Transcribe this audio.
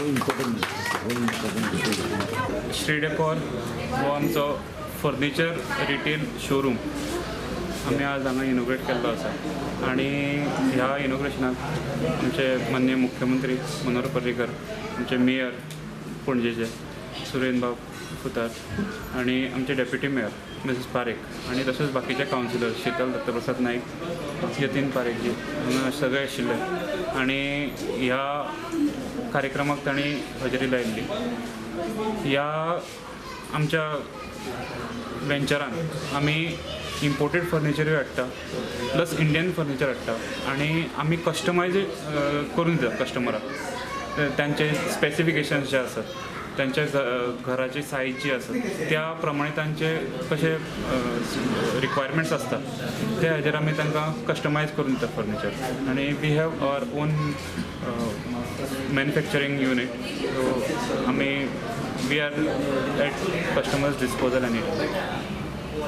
Important important. Shri decor हो आमचो furniture retail showroom आमी आज हांगा इनोग्रेट केल्लो आसा आनी ह्या इनोग्रेशनाक आमचे माननीय मुख्यमंत्री मनोहर पर्रीकर, आमचे मेयर पणजेचे सुरेन बाब फुतार आनी आमचे डेप्युटी मेयर मिसेस पारेख आनी तशेंच बाकीचे कावन्सिलर शीतल दत्तप्रसाद नाईक, यतीन पारेखजी हांगा सगळे आशिल्ले आनी ह्या कार्यक्रमाक तांणी हजेरी लायिल्ली. ह्या आमच्या वेंचरान आमी इम्पोर्टेड फर्निचरूय हाडटा, प्लस इंडियन फर्निचर हाडटा आनी आमी कस्टमायज करून दिता कस्टमराक. तांचे स्पेसिफिकेशन्स जे आसात, तांच्या घराची सायज जी आसा त्या प्रमाणे तांचे कशे रिक्वायरमेंट्स आसता त्या हाजेर आमी तांकां कस्टमायज करून दिता फर्निचर. आनी we have our own manufacturing unit, so आमी we are at customers disposal any time.